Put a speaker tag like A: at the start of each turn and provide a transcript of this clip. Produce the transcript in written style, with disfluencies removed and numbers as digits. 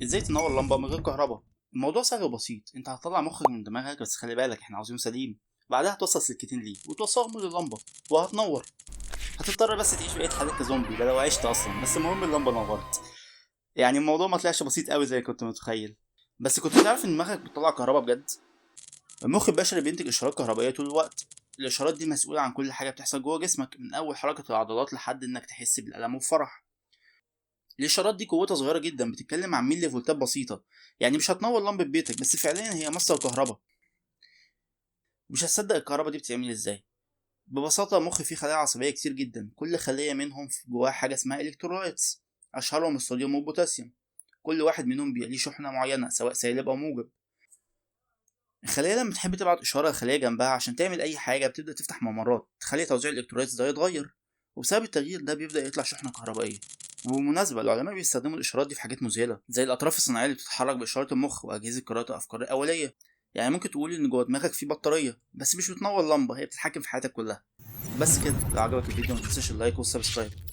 A: ازاي تنور لمبة من غير كهرباء؟ الموضوع سهل وبسيط. انت هتطلع مخك من دماغك، بس خلي بالك احنا عاوزينه سليم. بعدها هتوصل سلكتين ليه وتوصلهم لللمبه وهتنور. هتضطر بس تعيش بقية حياتك كزومبي، ده لو عشت اصلا، بس المهم اللمبة نورت. يعني الموضوع ما طلعش بسيط قوي زي كنت متخيل. بس كنت تعرف ان دماغك بتطلع كهرباء بجد؟ المخ البشري بينتج اشارات كهربائية طول الوقت. الاشارات دي مسؤولة عن كل حاجة بتحصل جوه جسمك، من اول حركة العضلات لحد انك تحس بالالم والفرح. الاشارات دي قوتها صغيرة جدا، بتتكلم عن ملي فولتات بسيطة، يعني مش هتنور لمبة بيتك، بس فعليا هي مصدر كهرباء. مش هتصدق الكهرباء دي بتتعمل ازاي. ببساطة المخ فيه خلايا عصبية كتير جدا، كل خليه منهم جواها حاجة اسمها electrolytes، اشهرهم الصوديوم والبوتاسيوم. كل واحد منهم بيبقى ليه شحنه معينة، سواء سالب او موجب. الخلية لما تحب تبعت اشارة لخليه جنبها عشان تعمل اي حاجة، بتبدا تفتح ممرات تخلي توزيع ال electrolytes ده يتغير، وبسبب التغيير ده بيبدا يطلع شحنه كهربائية. وبالمناسبة العلماء بيستخدموا الإشارات دي في حاجات مذهلة، زي الأطراف الصناعية اللي بتتحرك بإشارة المخ وأجهزة قراءة الأفكار الأولية. يعني ممكن تقول إن جوه دماغك في بطارية، بس مش بتنور لمبة، هي بتتحكم في حياتك كلها. بس كده، لو عجبك الفيديو ما تنساش ال like وال subscribe.